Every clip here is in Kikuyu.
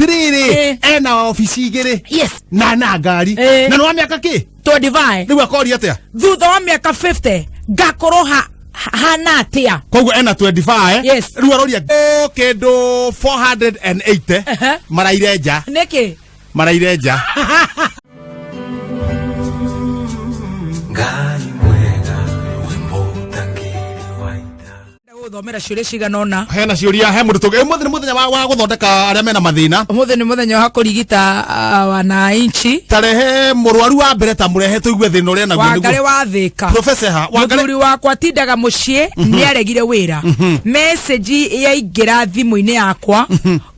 Atiriri, ena ofici igiri na ngari na nĩ wa mĩaka kĩ? 25. Rĩu akoria atĩa? Thutha wa mĩaka 50 ngakorwo hana atĩa? Koguo ena 25. Rĩu aroria kĩndũ 480 maraire nja. Nĩkĩ? Maraire nja. Ngai mwega wĩ mũtangĩri wa ita. Gũthomera ciũria cigana ũna. Hena ciũria he mũndũ tũngĩ. Ũmũthĩ nĩ mũthenya wa gũthondeka arĩa mena mathĩna. Ũmũthĩ nĩ mũthenya wa kũrigita wananchi. Tarehe mũrwaru wa mbere, ta mũrehe tũigue thĩna ũrĩa naguo. Wangarĩ wa Thĩka. Professor ha Wangarĩ. Mũthuri wakwa tindaga mũciĩ, nĩ aregire wĩra. Message yaingĩra thimũ-inĩ yakwa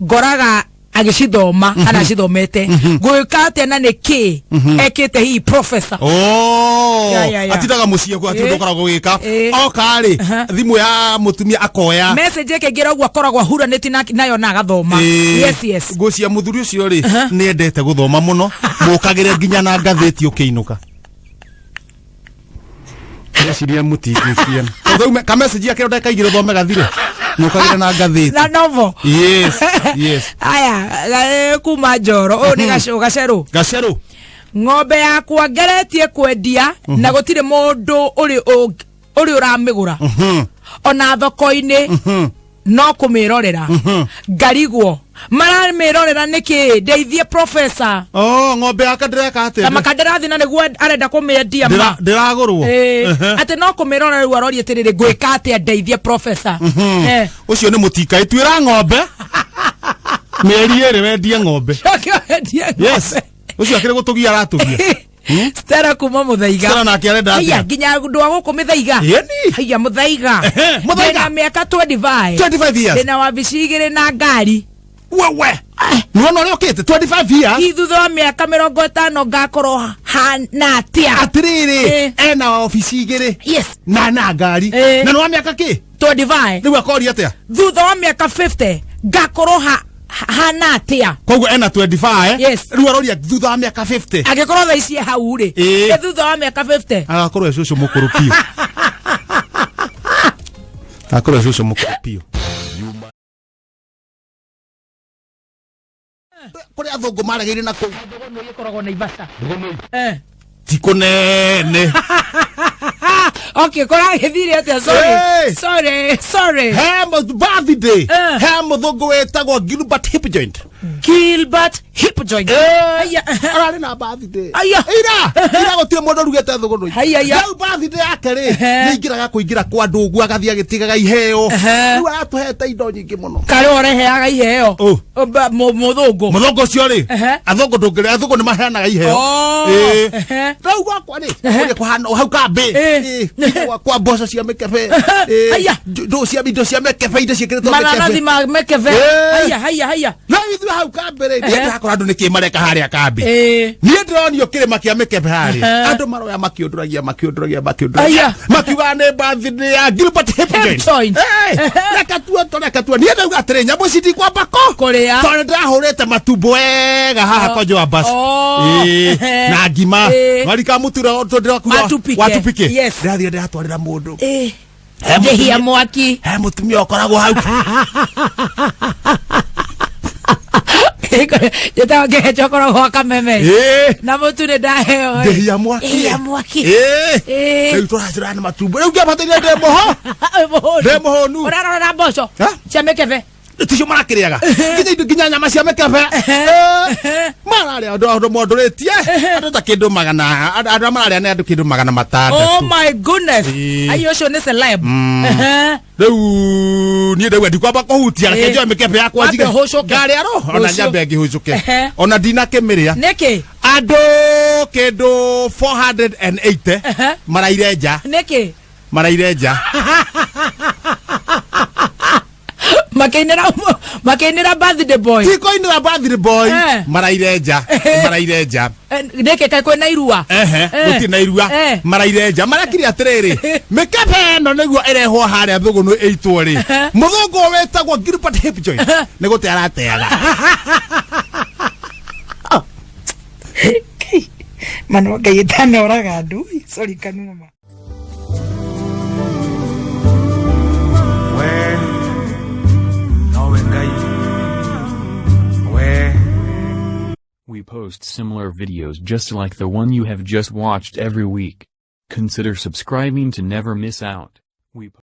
ngoraga agĩcithoma kana acithomete. Ngwĩka atĩa na nĩ kĩ ekĩte hihi, professor? Oh, Ya. atindaga mũciĩ kwa atinda ũkoragwo gwĩka oka rĩ thimũ ya mũtumia akoya. Message ĩkĩingĩra ũguo akoragwo ahuranĩti nayo na agathoma. Yes. Ngũcia mũthuri ũcio rĩ nĩ endete gũthoma mũno, mũkagĩre nginya na ngathĩti ũkĩinũka. Ndĩreciria mũtingĩkia tondũ kamessage akĩro ndagĩka igĩrĩ ũthome gathire, mũkagĩre na ngathĩti. Na novo. Yes. Aya, kuma Njoro, ũyũ nĩ gacerũ. Gacerũ. Ng'ombe yakwa ngeretie kwendia na gũtirĩ mũndũ ũrĩ ũramĩgũra, ona thoko-inĩ no kũmĩrorera ngarigwo maramĩrorera nĩkĩ. Ndeithie, professor. Oh, ng'ombe yake ndĩreka atĩa? Ta makandarathi na nĩguo arenda kũmĩendia ma. Ndĩragũrwo. Atĩ no kũmĩrora. Rĩu aroria atĩrĩrĩ, ngwĩka atĩa? Ndeithie, professor. Ũcio nĩ mũtika ĩtuĩra ng'ombe mĩeri 2 wendie ng'ombe. Coke wendie ng'ombe. Ũcio akĩrĩ gũtũgia aratũgia. Stella kuma Mũthaiga. Stella nake arenda Haiya, atĩa? nginya andũ a gũkũ Mĩthaiga. Yeni. Haiya, Mũthaiga. Mũthaiga. Ndĩna mĩaka 25. 25 years. Ndĩna wabici igĩrĩ na ngari. Wewe nĩwona ũrĩa ũkĩte 25 years. Hihi thutha wa mĩaka 50 ngakorwo hana atĩa? Atĩrĩrĩ, ena ofici igĩrĩ na ngari na nĩ wa mĩaka kĩ? 25. Rĩu akoria atĩa? Thutha wa mĩaka 50 ngakorwo hana atĩa? Koguo ena 25. Rĩu aroria thutha wa mĩaka 50. Angĩkorwo thaa ici e hau rĩ, ĩ thutha wa mĩaka 50 agakorwo e cũcũ mũkũrũ biũ, agakorwo e cũcũ mũkũrũ biũ. Kũrĩa athũngũ maregeire na kũu. Nĩ ĩkoragwo Naivasha. Ti kũnene. Okay, kũragĩthire atĩa? Sorry. Hey! Sorry. He birthday he mũthũngũ wĩtagwo Gilbert Hipjoint. Gilbert Hipjoint. Haiya. Ararĩ na birthday. Aya. Ira gũtirĩ mũndũ ũrugĩte thũgũnũ. Haiya, haiya. Rĩu birthday yake rĩ nĩingĩraga kũingĩra kwa andũ ũguo agathiĩ agĩtigaga iheo. Rĩu aratũhete indo nyingĩ mũno. Karĩ ũreheaga iheo? Oh. Mũthũngũ. Mũthũngũ ũcio rĩ, athũngũ ndũngĩrĩ, athũngũ nĩ maheanaga iheo. Oh. Rĩu gwakwa rĩ kũrĩa kũhana hau kambĩ. Ĩ, gwakwa mboco cia mĩkebe. Haiya. Ndũ cia indo cia mĩkebe, indo ciĩkĩrĩtwo mananathi mĩkebe. ma mĩkebe. Haiya, haiya, haiya. No ithuĩ hau kambĩ rĩ, niĩ ndĩrakora andũ nĩkĩ mareka harĩa kambĩ. Niĩ ndĩronio kĩrĩma kĩa mĩkebe harĩa andũ maroya makĩũndũragia makĩũndũragia makĩũndũragia makiugaga nĩ birthday ya Gilbert Hipjoint. Hipjoint. Reka tuo, reka tuo. Niĩ ndauga atĩrĩ, nyamũ ici ndikwamba ko Kũrĩa. tondũ ndĩrahũrĩte matumbo wega haha konjo wa bus. Oh. Na ngima warika mũtura ndĩrakuga. Watupike. Watupike. Ndĩrathiĩ ndĩratwarĩra mũndũ. He Njehia mũtumia- mwaki. he mũtumia ũkoragwo hau. Njĩtagwo kĩhecho koragwo kameme. Na mũtu nĩ ndaheo. Ndĩhia mwaki. Ndĩhia mwaki. Rĩu tũracũrana na matumbo, rĩu ngĩambatĩria ndĩ mũho ndĩ mũhũnu. Ũrarora mboco Ha? cia mĩkebe. Ticio marakĩrĩaga nginya indo, nginya nyama cia mĩkebe mararĩa. Andũ mondũrĩtie andũ ta kĩndũ magana, andũ arĩa mararĩa nĩ andũ kĩndũ magana Oh matandatũ. my goodness. Ai, ũcio nĩ celeb. Rĩu niĩ ndauga ndikwamba kũhutia, reke njoe mĩkebe yakwa Wambe njige ũhũcũke. ngarĩa ro ona Rũciũ. nyambe ngĩhũcũke. Ona ndinakĩmĩrĩa. Nĩkĩ? Andũ kĩndũ 480 maraire nja. Nĩkĩ? Maraire nja. Makĩinĩra birthday boy. Tikoinĩra birthday boy. Maraire nja, maraire nja. Nĩkĩ, kaĩ kwĩna irua? Ehe. Gũtirĩ na irua. Maraire nja marakire atĩrĩrĩ, mĩkebe ĩno nĩguo ĩrehwo harĩa thũgũnũ ĩitwo rĩ, mũthũngũ wĩtagwo Gilbert Hipjoint nĩ gũte arateaga. Mano Ngai ĩtanoraga andũ. Sorry, kanua ma. We nowe Ngai we. We post similar videos just like the one you have just watched every week. Consider subscribing to never miss out. We